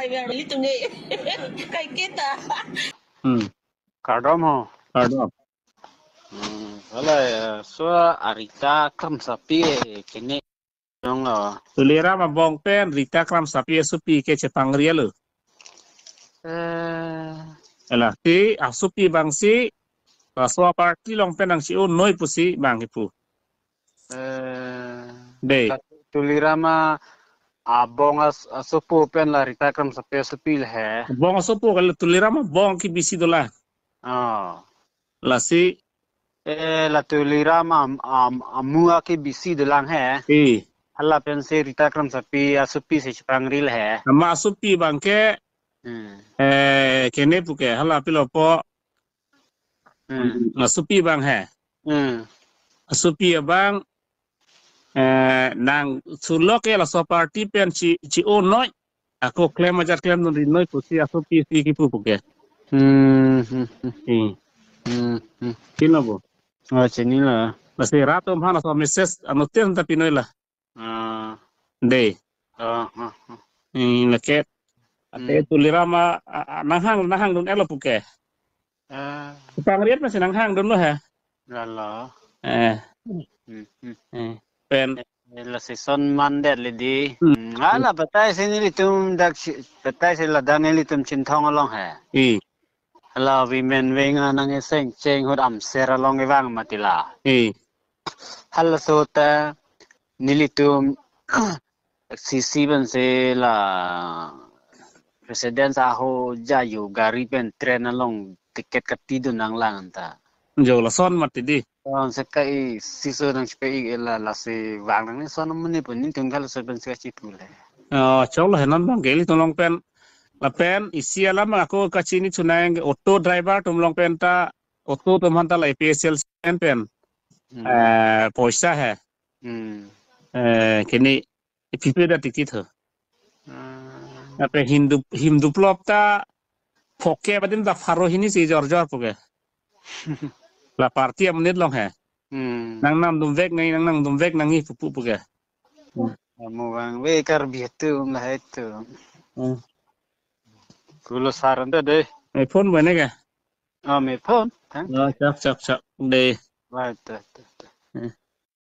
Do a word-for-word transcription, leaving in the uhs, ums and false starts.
Ilitum ke kaiketa. Hmm. Kardom ho. Kardom. Hmm. Hala, eh, so Rita Kramsapi, eh, kene dong lo. Tuliram abong pen Rita Kramsapi asopi ke chepangri lo. Eh. Lasi asopi abangsi laso aparty along pen nangchi-o noi pusi abang kipu. Eh, dei. La Tuliram abong as-, asopo pen la Rita Kramsapi asopi le he. Abong asopo ke la Tuliram abong ke bisi dolang. Oh. Lasi. Eh, la Tuliram am, am, amu ke bisi dolang he. I. Hala pensi Rita Kramsapi asopi si chepangri le he. Amat asopi abang ke. Hmm. Eh, kene pu ke hala pilo po. Hmm. Asopi abang he. Hmm. Asopi abang, eh, nang sulok ke laso aparty pen chi, chi-o noi. Ako klem ajat klemdun ri noi pusi asopi si kipu pu ke. Hmm, hmm, hmm. Hmm. Hmm, hmm. Chini lo bo. Oh, chini lo. Lasi rat atum aphan laso message anuttin ta pi noi la. Ah. Dei. Ah, ah, ah. Hmm, lake. Ate, hmm, Tuliram a, a, a, nanghang, nanghangdun-et lo pu ke. Ah. Pangri-et masi nanghangdun lo he. Lalo. Eh. Hmm, hmm. Eh. Pen. Eh, lasi son mandet le dei. Hmm. Hmm. Hala batai si nelitum dak si, batai si ladak nelitum Chinthong along he. I. Hala women wing anang eseng cheng ahut Amser along kevang mati la. I. Halaso ta nelitum sisi pensi la President Saho Jayo gari pen train along ticket katidun nanglang ta. Jo lason mati dei. Lason si kai siso nangchepa-ik la, lasi vang nang ni son amonit pu nelitum halaso pensi kachipu le. Oh, choklo he non abang ke ilitum along pen. Lapen isi alam ako kachini chunang auto driver atum along pen ta auto atum aphan ta la A P H L C pen pen. Hmm. Eh, poisa he. Hmm. Eh, kene ipipe da ticket ho. Hmm. Lapen him du, him duplop ta phongkep adim ta pharo hini si jor jor pu ke. La party amonit along he. Hmm. Nang namdun vek nangji, nang namdun vek nangji pu pu pu ke. Hmm. Amo vangve Karbi atum lahai atum. Hmm. Kulo saran ta dei. Eh, phone bane ke? Oh, me phone, tang. Oh, chap, chap, chap. Dei. Right, right, right, right. Hmm.